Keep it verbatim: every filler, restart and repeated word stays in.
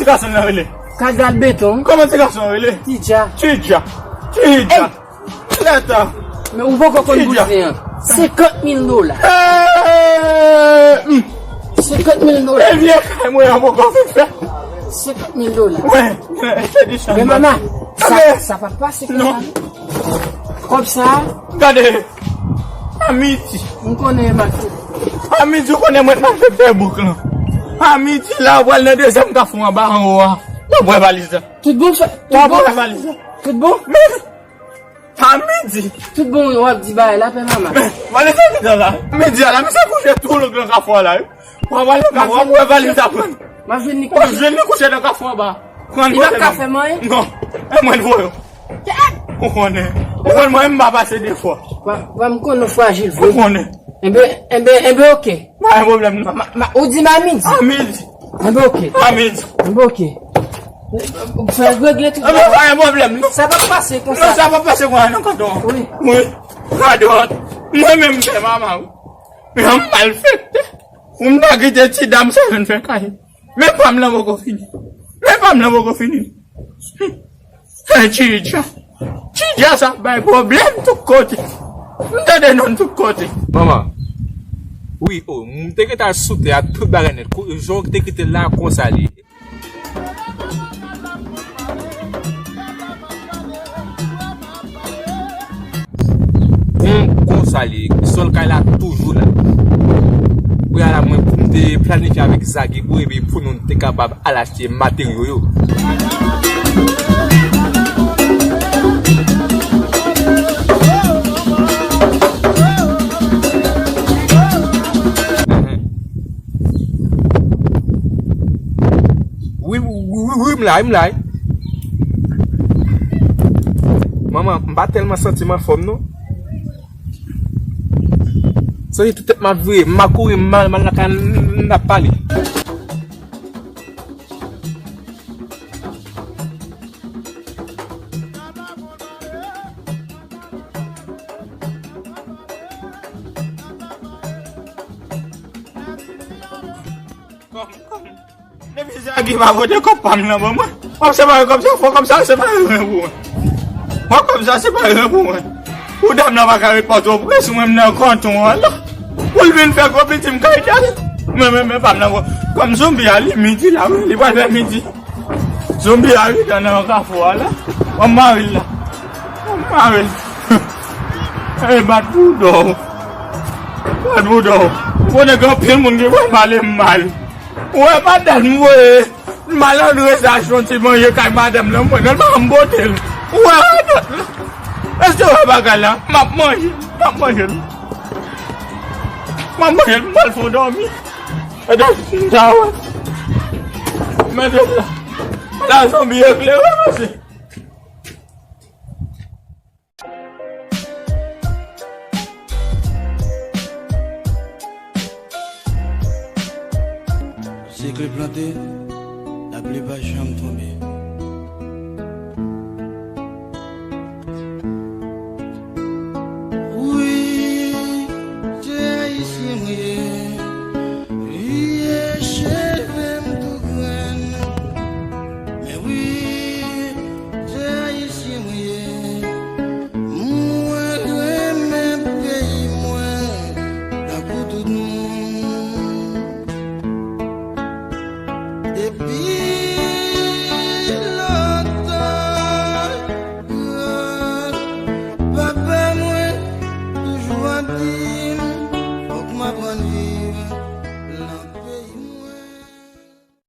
Ti gason nan rele? Kagal Beton. Kòman ti gason an rele? Tidja. Tidja. Tidja. Leta. Men ou poko konn bouzen an. Senkant mil dola. Hey! Hmm. Senkant mil dola. E vye kay mwen an poko fin fè. Senkant mil dola. Wi, se di sa. Men manman, sa, sa pa pase konsa. Kòb sa. Gade. A midi. M konnen, Matye. A midi, ou konnen mwen t malfektè bouk lan. A midi la, ou pral nan dezyèm kafou anba anwo a. W ap wè valiz la. Tout bon, frè? W ap wè valiz la. Tout bon? Men, a midi. Tout bon, w ap di bagay la, pè mama. Men, valiz la gentan la. Midi a la, misye kouche tou long nan kafou a la, wi. W ap al nan kafou a, w ap wè valiz la pran. M ap jwenn li kouche. W ap jwenn li kouche nan kafou anba. Pran li pa ka fè m anyen? Non. E mwen l voye w. Ou konnen. Ou konnen mwen m pa pase de fwa. Wa, wa, m konnen w frajil vre. Ou konnen. Enben, enben, enben, oke. Pa gen pwoblèm non. Ma, ma, ou di m a midi? A midi. Enben, oke. A midi. Enben, oke. Fè regle tout. Enben, pa gen pwoblèm non. Sa p ap pase konsa. Non, sa p ap pase konsa non, kanton. Wi. Wi. Radòt. Mwen menm m fè mama wi. Men m malfektè. Ou m ta kite ti dam sa vin fè kay. Men pa m nan poko fini. Men pa m nan poko fini. Hey, Chidja. Chidja sa bay pwoblèm tout kote. M tande non tout kote. Manman. Wi, o, m te gentan sou tè a tout bagay nèt. Kou, jan w te kite l la, konsa li ye. Bon, konsa li ye. Sòl kay la toujou la. Kounye a la, mwen, pou m te planifye avèk Zagi pou, epi pou nou te kapab al achte materyo yo. Wi, wi, wi, wi, m la, wi, m la, wi. Manman, m pa tèlman santi m anfòm, non. Santi tout tèt m ap vire, m ap kouri, m al, m al lakay, m ap pale. Depi Zagi pa pote kòb pa m nan ban mwen, w ap separe kòb sa, fò kòb sa separe ren pou mwen. Fò kòb sa separe ren pou mwen. Pou dam nan pa ka ret Pòtoprens, mwen m nan kanton an la. Pou l vin fè gwo piti m kay dal. Men, men, men pa m nan kò. Kòm zonbi a, li midi la, wi, li pral fè midi. Zonbi a rive nan kafou a la. W ap mare l la. W ap mare l. E bat pou dò. Bat pou dò. Ou konnen gen anpil moun ki wè m ale mal. Ou wè madanm m voye malandre sa jwenn ti manje kay madanm nan, mwen nan pa m pote l. Ou wè radòt la. Èske w wè bagay la? M ap manje l. M ap manje l. M ap manje l. M pral fè w dòmi. Etan sa wè. Mete la. La zonbi eklere, mesye. Sekle plante, lapli pa janm tonbe. Wi, se ayisyen mwen ye. Vye cheve m tou grenn. Men wi, se ayisyen mwen ye. Mwen renmen peyi mwen tankou tout moun. Depi lontan, papa mwen toujou ap di m, fòk m aprann viv.